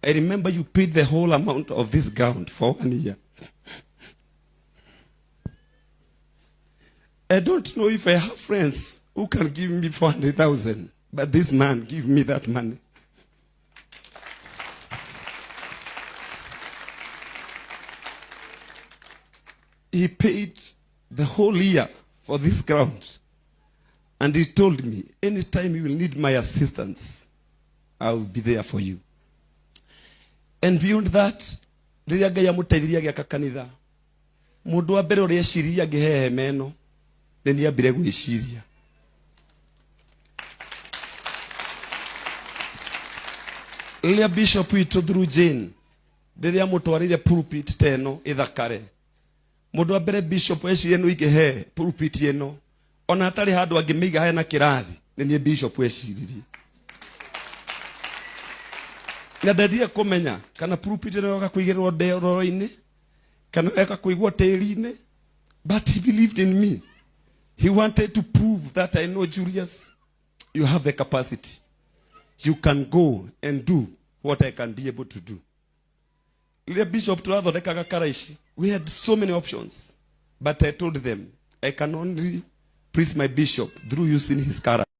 I remember you paid the whole amount of this ground for one year. I don't know if I have friends who can give me 400,000, but this man give me that money. He paid the whole year for this ground. And he told me, anytime you will need my assistance, I will be there for you. And beyond that, rĩrĩa Ngai amũteithirie agĩaka kanitha, mũndũ wa mbere ũrĩa eciririe angĩhe hema ĩno, nĩ niĩ ambire gwĩciria. Rĩrĩa bishop witũ through Jane, rĩrĩa amũtwarĩire pulpit ta ĩno ĩthakare, mũndũ wa mbere bishop ecirie nĩ ingĩhe pulpit ĩno, ona hatarĩ handũ angĩmĩiga hena kĩrathi, nĩ niĩ bishop eciririe. Na ndendire kũmenya kana pulpit ĩno yoka kũigĩrĩrwo ndoro-inĩ kana yoka kũigwo tĩri-inĩ, but he believed in me. He wanted to prove that I know Julius, you have the capacity. You can go and do what I can be able to do. Rĩrĩa bishop tũrathondekaga kara ici, we had so many options, but I told them I can only please my bishop through using his car.